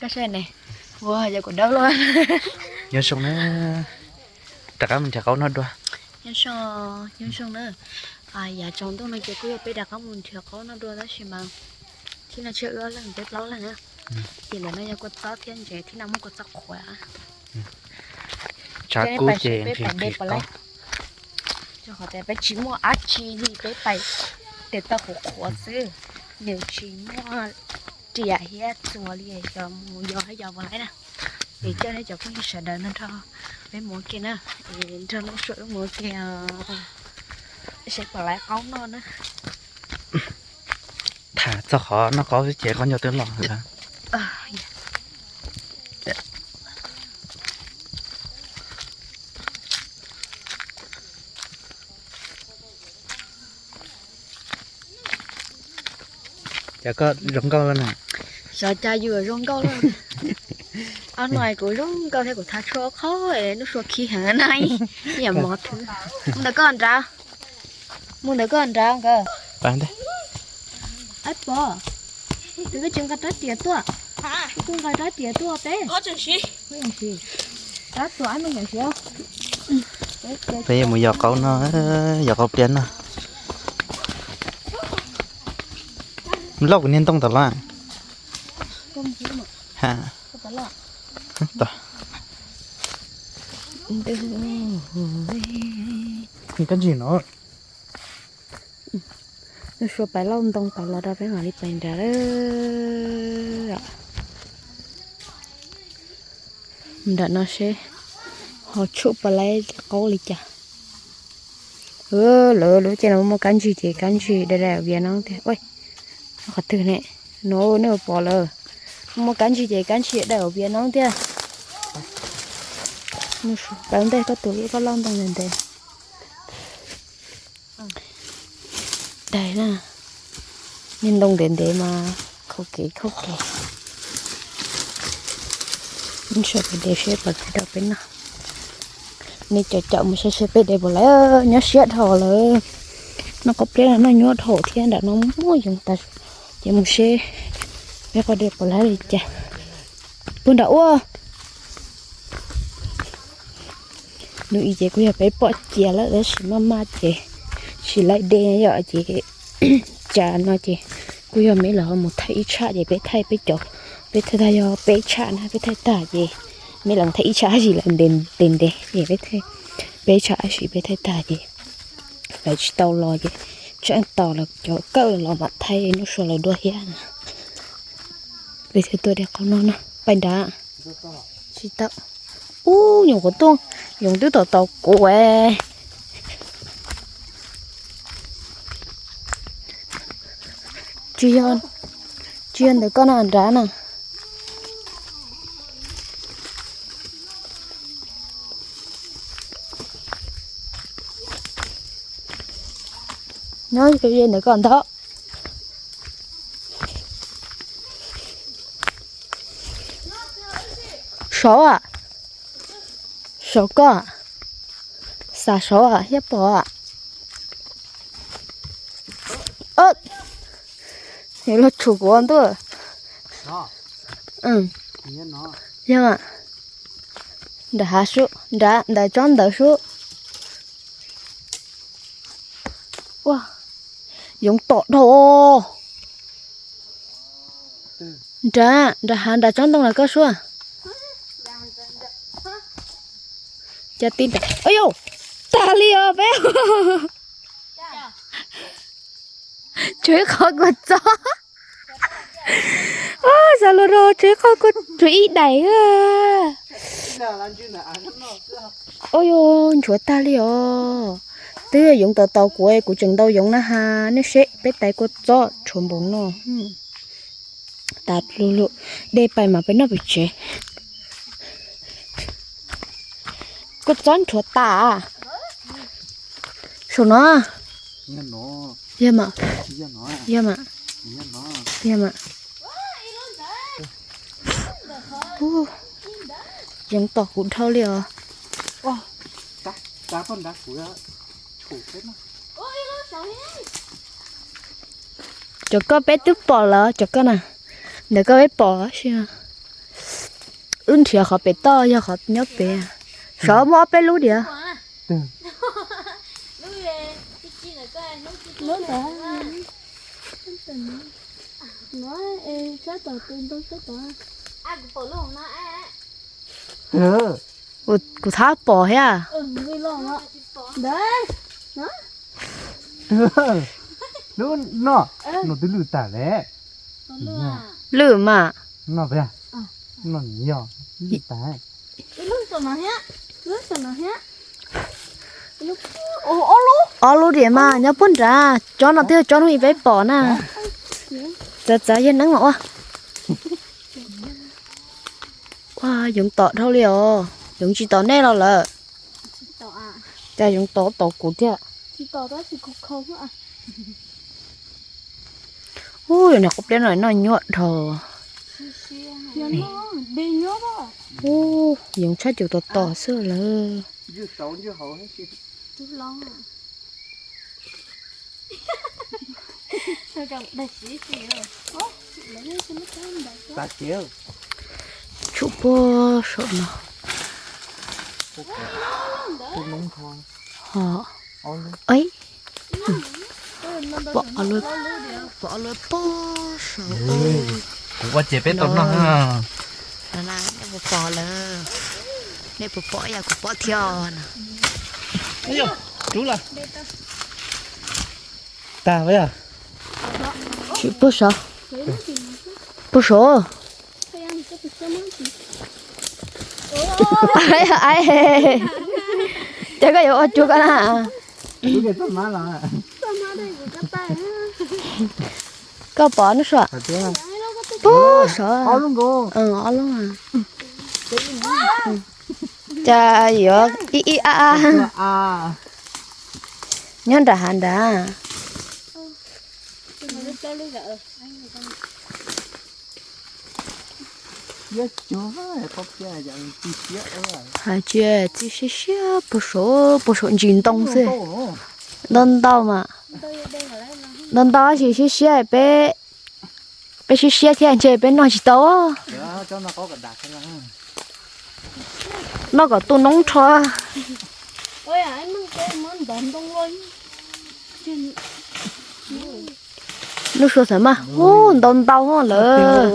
Saib ne, ua yog kuv dawb luaj. Nyob zoo na, rov qab mus nrhiav qaub noj dua. Nyob zoo, nyob zoo na. Yav tsaus ntuj no ces kuj yog peb rov qab mus nrhiav qaub noj dua tab sis mas thib no tshiab wb ob leeg peb plaub leeg na. Ces ntawm no yog kua txob thiab ntses, thib no muaj kua txob qhuav. Tshav kub ces nqhis nqhis qaub. Rau qhov tias peb tsis muaj dab tsi li, peb pais tes taw qhuav qhuav xwb, nws tsis muaj riam thiab txuas li, yog mus yos thiab yos puas laib na. Es coj nej cov phooj ywg sawv daws no nrog peb mus ua ke na, es nrog Nuj Sua wb mus ua ke, seb puas laib qaub noj na. Tham txog qhov noj qaub xwb ces qaub ncaug twb los lawm. Cas koj zoo nkauj na? Xyov cas yus zoo nkauj na. Ob no kuv zoo nkauj thiab kuv thav tshuaj qhov es Nuj Sua khib heev na. Ib yam mov thwb. Mus ntawm koj nrad. Mus ntawm koj nrad nkawd. Ab pov, tus koj tsis nqa rab riam tuaj. Kuj nqa rab riam tuaj peb. Rab tuaj ab me nyuam siav. Peb yuav mus yos qaub no, yos qaub pliab no. Lauj, kuv niag ntoo tas los. Ha. Kab ntsig no. Nuj Sua pais lauj ntoo tas los rau peb mam li pais nrad. Nram no seb ho tshuaj puas laib qaub li cas. Lawv lub caij no muaj kab ntsig ces kab ntsig dai dai vias no tiag. Qhov twg ne? No nej pom lawm. Muaj kab ntsig ces kab ntsig dai vias no tiag. Pab ntej koj tus ib koj lauj ntoo ntev ntev. Dai na, niag ntoo ntev ntev mas khaub kev khaub kev. Mus saib pem de seb puas tau peb noj. Nej caum caum mus saib seb peb de puas laib, nyob siab dhau lawm. Noj qaub pliab no noj nyuaj dhau thiab, nram no muaj yoov tas. Ces mus seb peb qhov de puas laib li cas. Puag nram ua hnub ib ces kuj yog peb pom cia lawm tab sis maj maj ces tsis laib de yom ces cas no ces kuj yog me lawv ho mus thaij ib tsham ces peb thaij peb cov, peb thaij tag yog peb tsham na peb thaij tag ces me lawv mus thaij ib tsham tab sis lawv ntev ntev ntev ces peb thaij, peb tsham tab sis peb thaij tag ces lawv tsis tau los ces tsam tos lawv cov kawm los mam thaij Nuj Sua lawv dua thiab na. Peb thiaj tuaj de qaub no na, pais nrad. Tsis tau. Ub, yoov qhuav tuaj, yoov twb tom tau kuv. Tsis yog, tsis yog ntawm koj na nrad na. Nyob ntawm koj ntag. Saud, saud koj, xav saud thiab pom. Yuav luag tshum kuv ntuj. Yog mas, nram hav sub, nram ntawm tsob ntawd sub. Ua, yoov tom dhau. Nrad, nrad hav nrad tsob ntoo lawm koj sub. Cas tib nrad, ua yau, tag li os peb. Tshuav ib qho kua txob. Xav lus rau tshuav ib qho kua, tshuav ib daim. Ua yau, ntshuav tag li os. Twb yoov tau tau kuv, kuv tseem ntau yoov na has, nej seb peb tais kua txob tshuav npaum no. Tas lug lug, dej pais mas peb noj pem tsev. Kua txob nrhuav tas. Saum no. Yog mas, yog mas, yog mas. Yoov tom kuv dhau li os. Cov koj peb twb pom lawm, cov koj na. Ntawm koj peb pom si. Wb nrhiav qhov pem toj yog qhov nyob pem. Sov muaj ob peb lub diam. Kuv thab pom thiab. Lub no, no twb lwj tag le. Lwj mas. No, no yog lwj tag. Ob lub diam mas nyob puag nrad, tsob no twb yog tsob hnub ib peb pom na. Txav txav yawg neeb mas ua. Ua yoov tom dhau li os, yoov tsis tom nej los lawm. Cas yoov tom tom kuv thiab. Ub, yog niag qub pliab no noj nyuaj dhau. Ub, yoov tshaj cus tom tom xwb lawm. Tshum puag saum no. Ho, pom, pom luag puag saum. Kuv ua ces peb tau noj. Nej puas pom lawm? Nej puas pom ib yam kuv pom thiab no? Rub lawm. Tag, tshum puag saum, puag saum. Cas koj yuav ua cuag koj na? Koj pom Nuj Sua? Puag saum. Ob lub. Cas yuav ib ib a a nyob nram hav nrad. Hais tias txi siab siab puag saum, puag saum ntsis ntoo xwb. Ntau ntau mas, ntau ntau tab sis siab siab peb, peb siab siab thiab ntshe peb noj tsis tau. Noj kom tu noob rho. Nuj Sua xav mas, ub, ntau ntau lawm.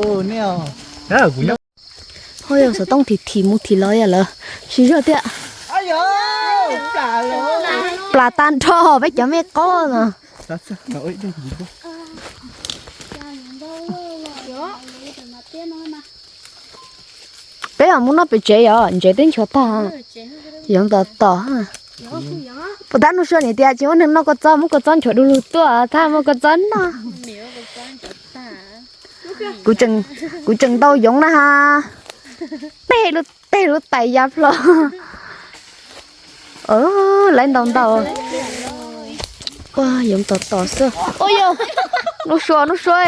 Ho yog xov tooj thim thim mus thim los yog lawm. Siv zog thiab. Plas tag nrho peb cov me qaub no. Peb mam mus noj pem tsev yom, ntsev twb nchuav tag. Yoov tom tom. Puas tab Nuj Sua niam tias tsis muaj neeg noj kua txob, muab kua txob nchuav du lug tuaj, thaj muab kua txob noj. Kuv tseem, kuv tseem ntau yoov na ha. Tej lub, tej lub tais ya plho. Lawv ntau ntau. Ua yoov tom tom xwb. Ua yog, Nuj Sua, Nuj Sua.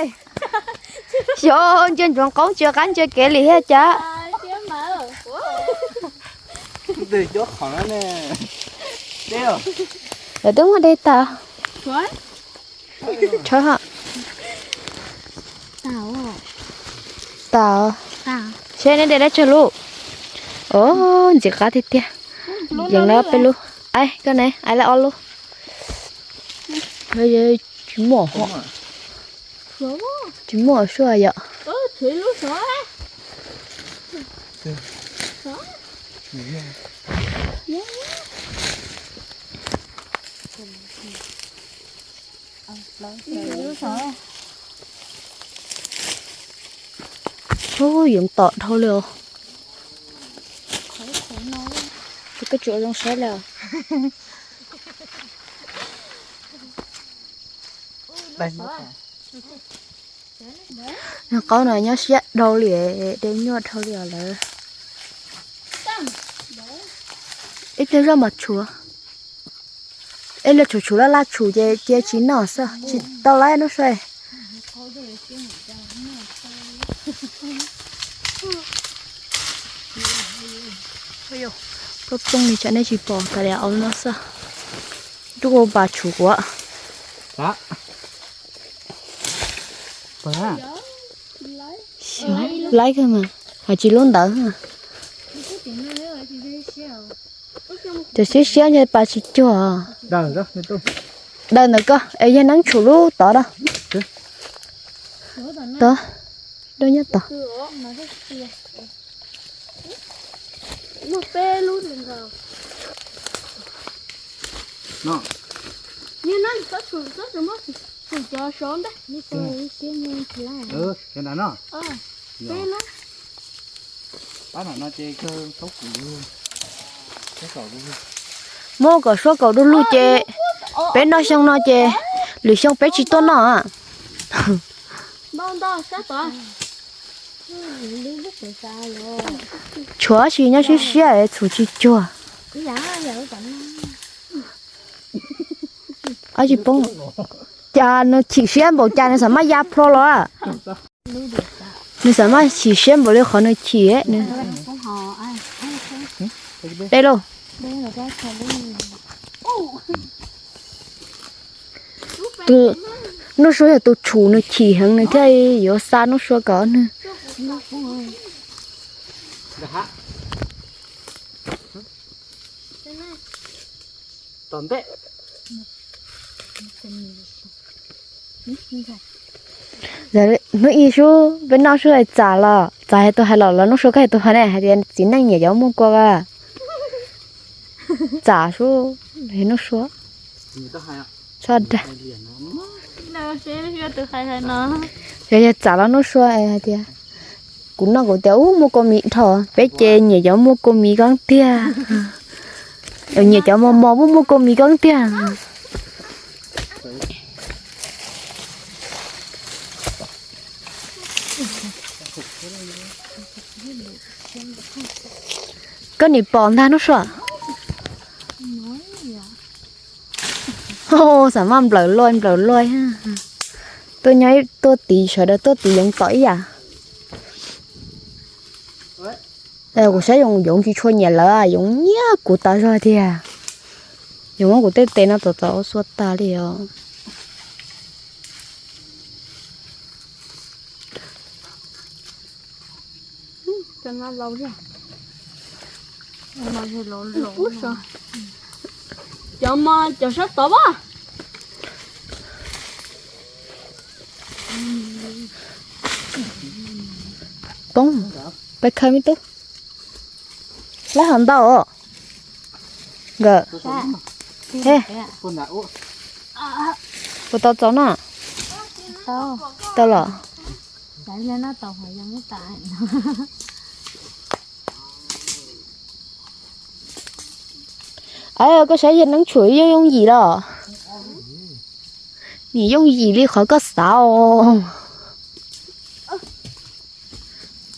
Xyov ntsia ntsoov qaub ntsia qab ntsia kev li thiab cas. Lawv twb muaj dej tas. Tshawb ha. Tas. Seb neb de dab tsawg lub. Os, ntxim qab tiag tiag. Yees lawv peb lub. Ai, koj ne, ai lawv ob lub. Tsis muaj, tsis muaj suaj yom. Ub, yoov tom dhau li os. Koj tsuas zoo saib li os. Nws qaub no nyob siab dhau li, de nyuaj dhau li os lawm. Ib pliag zoj mas tshuav. Ib pliag tshuav tshuav laj laj tshuav ces cia tsis noj xwb, tsis tau lawm Nuj Sua. Plooj plooj li tsam nej tsis pom, kav liam au no xwb. Ntuj, pas tshuav kuv. Laib kawg mas, hais tsis lub ntawd. Cov siab siab ntshe pas tsis cuag. Daws ntawm ko es yog neeb tshum lub tod da. Tod, dab nyob tod. Muab kom suab kaum du lug ces peb noj xyoo no ces lwm xyoo peb tsis tuaj noj. Tshuav tsis nyob siab siab txhum tsis cuag. Ab tsis poob. Cas nws chim siab npaum cas nws xav maj ya plho los. Nws xav maj chim siab npaum li qhov nws chim. Dej lauj. Tus Nuj Sua yog tus tshum nws chim heev nws thiaj yuav xa Nuj Sua kom nws. Hnub ib sub peb noj sub hais txam los txam hais tus hais los los Nuj Sua koj hais tus hais ne hais tias txiv neej nyiam cov muaj kua. Txam sub, Nuj Sua. Txhob dag. Yog yog txam los Nuj Sua hais tias kuv noj kuv tias ub muaj kua mis dhau, peb ces nyiam cov muaj kua mis koob tiag. Nyiam cov mos mos muaj muaj kua mis koob tiag. Koj nim pom ntag Nuj Sua. Xav maj nplawm luaj nplawm luaj. Tuaj nyob tuaj tid sawv daws tuaj tid yoov tom ib yam. Kuv saib yoov tsis tshua nyiam lawv, yoov nyiam kuv tas zog tiag. Yoov muab kuv tej tes no tom tom ua xua tag li os. Cov mos cov sab tod as. Poob, peb khawb me tub. Lab hov ntau os. Nkawd, he, puas tau txaus no? Tau los. Koj saib yog neeb tshuam yooj yooj yim los? Nim yooj yim li qhov koj xav os.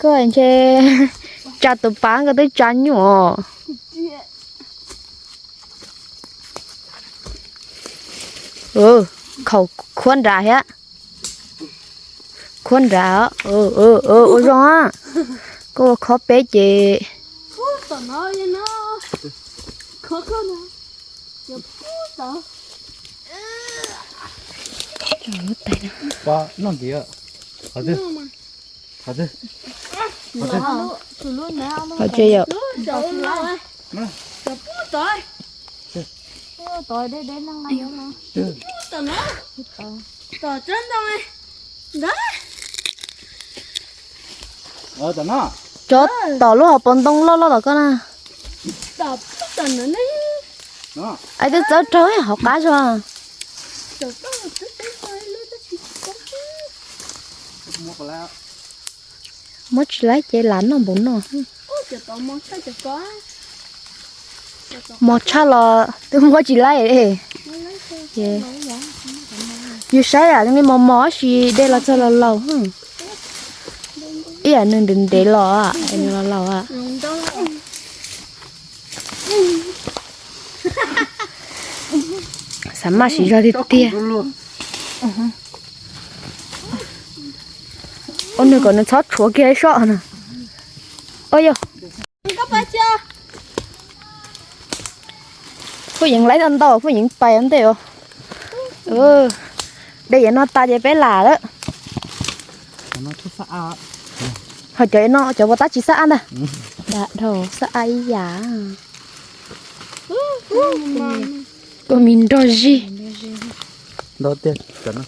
Koj ntshe tsa tus pav nkawd twb tsa nyuaj. Khaub nrad thiab. Khaub nrad, ua zoo. Koj ua khob peb ces. Qhov tsev yom. Cov tom lub hauv paus ntoo loj loj tom koj na. Ai twb txawb raug hauv qab zog. Muab tsis laib ces lam noj npaum no. Mos tshaj los twb muab tsis laib. Yus saib zoo li mos mos tab sis dej los txog laus laus. Ib yam nws ntev ntev los, nws los laus. Xav maj siv zog tiag tiag. Ua nws kom nws txhob tshuav kiag ib sob no. Ua yog Phooj Yeev laib tau ntau, Phooj Yeev pais ua ntej os. Dej yav no tas ces peb lam lawm. Ho cov no cov puas tab tsis xab ab ntag. Dam dhau xab ab ib yam. Kua mis nrog zig. Nto tiag cov no.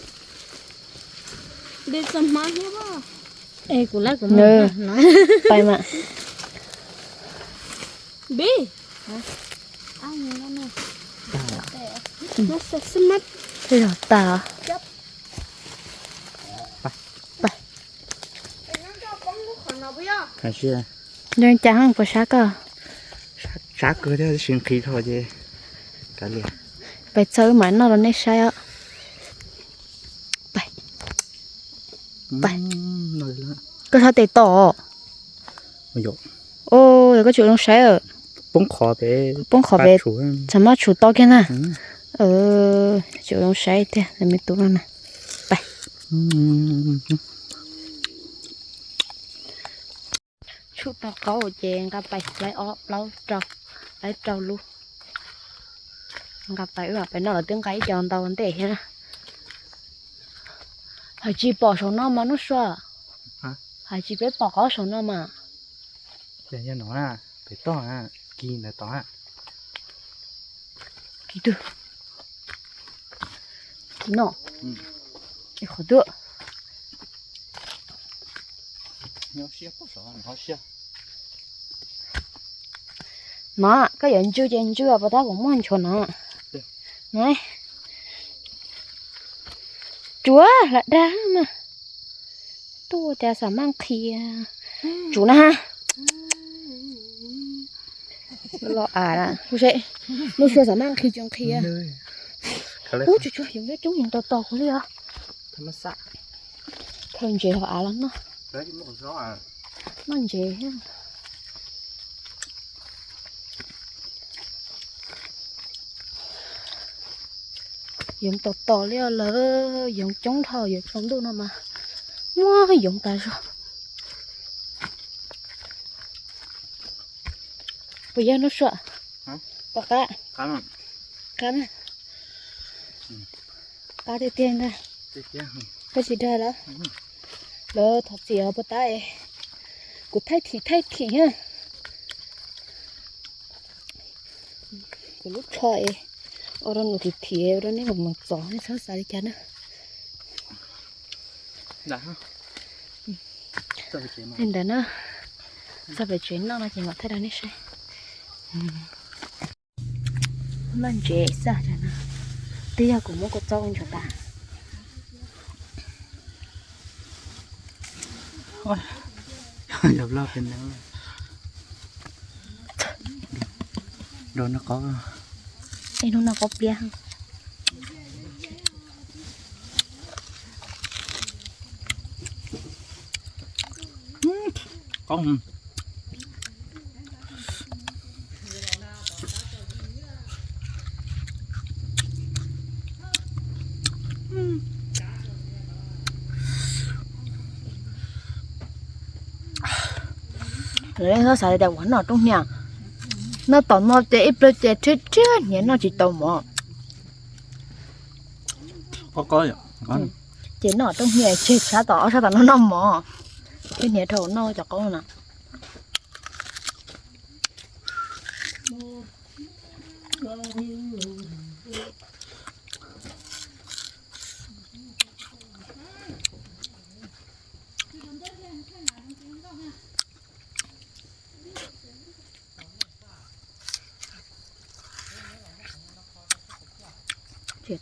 Pais mas. Twb yog tas. Pais. Nco cas puas sab koj? Sab kawg thiab, sis nqhis dhau ces kav liam. Pais txog wb mam noj rau nej saib os. Pais. Koj sab tes tom. Yog koj tsis ua zoo saib. Poob qhov pem, poob qhov pem, txaj muab tshum to kiag na. Tsis ua zoo saib tiag, me tub no na. Pais. Tshum tau qaub ces nqa pais laib ob plaub rau, laib rau lub. Nqa pais wb mam pais noj, lawv twb nqa ib co ntau ntej thiab na. Hais tsis pom saum no mas Nuj Sua. Hais tsis peb pom qaub saum no mas. Ces yog no na, pem toj na, kis ntawd tod na. Kis twg? Kis no. Qhov twg? No, koj yuav ntswj ces ntswj, puas tab kuv muaj nchuav no. No. Tsuav lam dag mas. Tuaj cas xam maj nqhis. Tsuav na ha. Los av, Nuj Sua xam maj nqhis tsis nqhis. Ub, tsuav tsuav yoov coob yoov tos tos kuv li os. Khaws ntsev hauv av los noj. Noj ntsev thiab. Yoov tos tos li os lawm, yoov coob dhau, yoov tsaus ntuj no mas muaj yoov tas zog. Puas yog Nuj Sua? Pom qab? Qab na. Qab tiag tiag ntag. Koj tsis dag lawm? Lawv thov txim os puas tab es kuv thaij thim thaij thim na. Kuv lub tsho es ua rau nws thim thim, ua rau nej mus mus txov, nej txhob xav li cas na. Li ntawd na, txog pem tsev noj no ces mam thaij rau nej saib. Noj ntsev xwb no, twb yog kuv muab kua txob ua nchuav tas. Yog loj pes no. Rau noj qab. Es hnub no qab pliab. Qab. Lawv yeej xav tias ua noj rooj hniav, noj tom no ces ib pliag ces rhiab rhiab hniav noj tsis tau mov. Ces noj rooj hniav tseg sab tom, ob sab tom no noj mov, thiab hniav dhau noj cov qaub no na.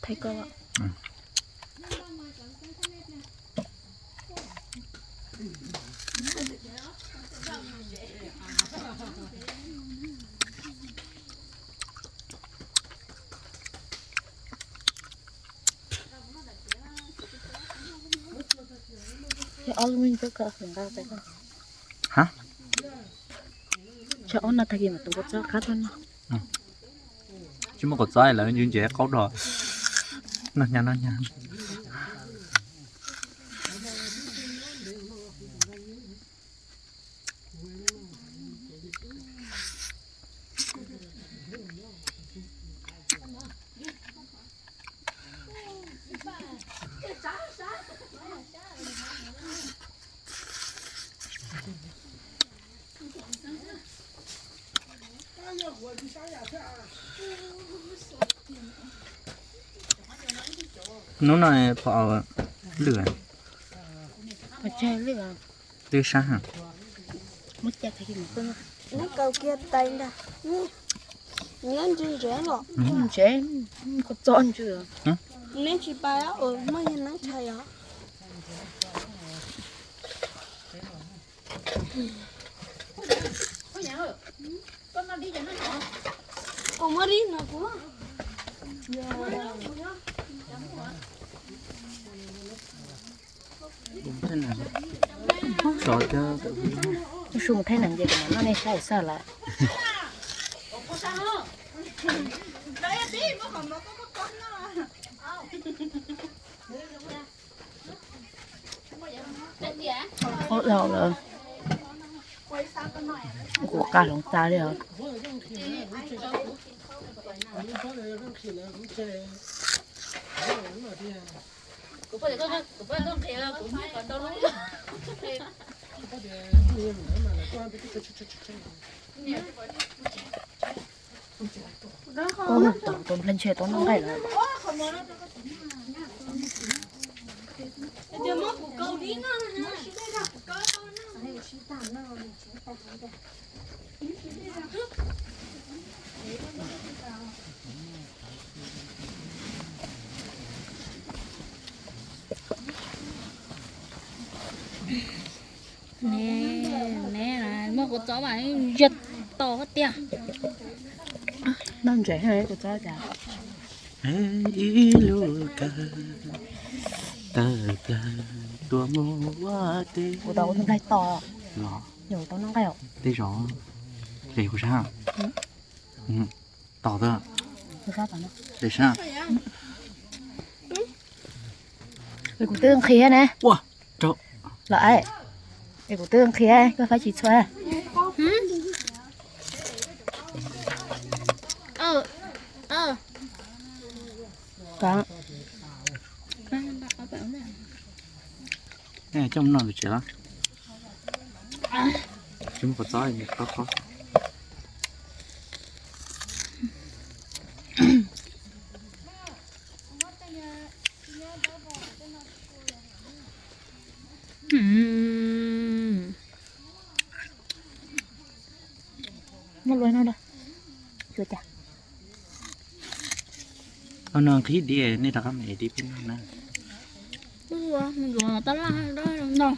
Thaij koj. Ob lub me ntsuab ko nqa pais. Tsam ob no tag kis mam tus kua txob qab tuaj noj. Tsis muaj kua txob lawv ntse ntse qaub dhau. Noj hnyav noj hnyav. Hnub no phom lwj, lwj sab heev. Neb kaw kiag tais ntag. Neb ntse ntsev los? Ntsev, koj txob ntse. Neb tsis pais, muaj neeb tshais os. Kuv muab dib no kuv. Su mus thaij nees ces kuv mam noj nej saib xwb lawm. Qab dhau lawm, kuv qab hloov tas li os. Ub, tau tus nplej ntshe tau noj nqaij lawm. Neb, neb muab kuv txob mas ziag to tiag. Noj ntsev kuv txob cas. Ib lub kawg tawm plaws tuaj mus ua teb. Kuv tau ua nplaig to los. Yog tau noj nqaij os. Tej zaum, es kuv sab. Tom tag. Kuv sab. Es kuv twb nqhis ne. Ua rau los, es kuv twb nqhis, koj faib tsis txhua. Coj mus noj lawm tsev los? Tsis muaj qhov txob, qhov qhov. Noj lua no da. Xyuas cas. Au no nqhis dib, nej rov qab mus ev dib peb noj na. Mus yuav tab laj no.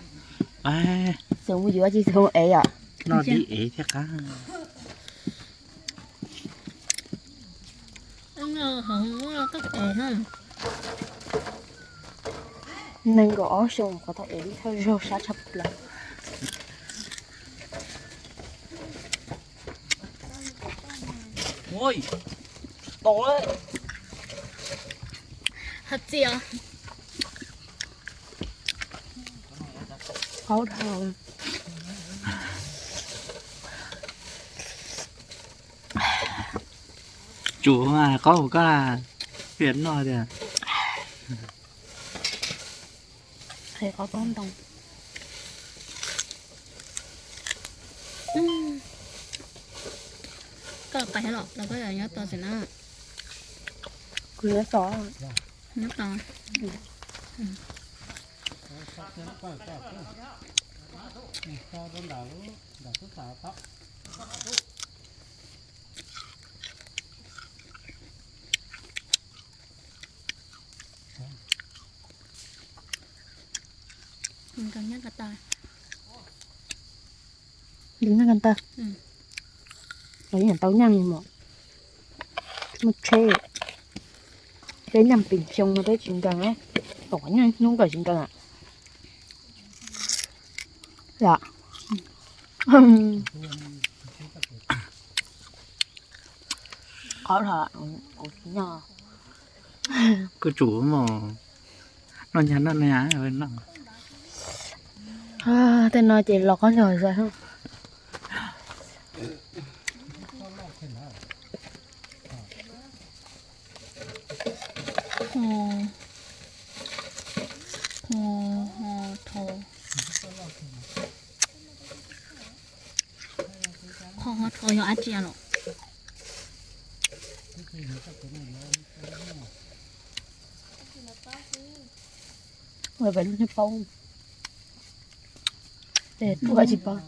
Xyov mus yuav tsis xyov ev yom. Noj dib ev thiaj qab. Nees nkaum ob xyoo qhov tau ev ib thawj zaug sab tshaj plaws. Hais txia. Qaub dhau. Tsum mas qaub hauv koj, piam noj tiag. Qhia qaub tob ntoo. Koj pais los los koj nyob tos xwb na. Kuv nyob tos. Nyob tos. Nyob ko taw. Los yeej tau nyeej li mas. Muaj tsheb. Peb nyeej pim xyoo no peb tsis nkees, tom nyeej hnub kawm tsis nkees. Yom. Qhov kuv tsis noj. Kuv tsum mos, noj nyag noj nyag no. Tej no ces los qab nyuag zais. Qhov ho rho yog dab tsi los? Ua pais lub niag paub. Tes tuaj tsis paub.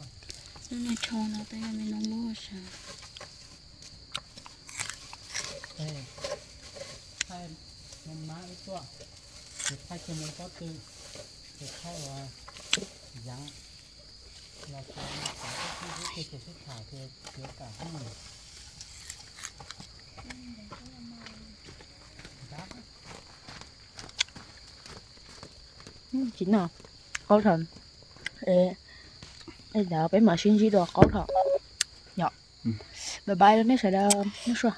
Lub niag tsho no twb yog me noob lub sav. Thaij mos mab wb tuaj, ces thaij kiag mus pob tw, ces thaij uas Yeev los txog xav tib tug sib tham ces txiav kam hnub. Tsis noj, qaub dhau. Es lawm peb mam sib ntsib dua qaub dhau. Yom, bye bye rau nej sawv daws, nyob zoo.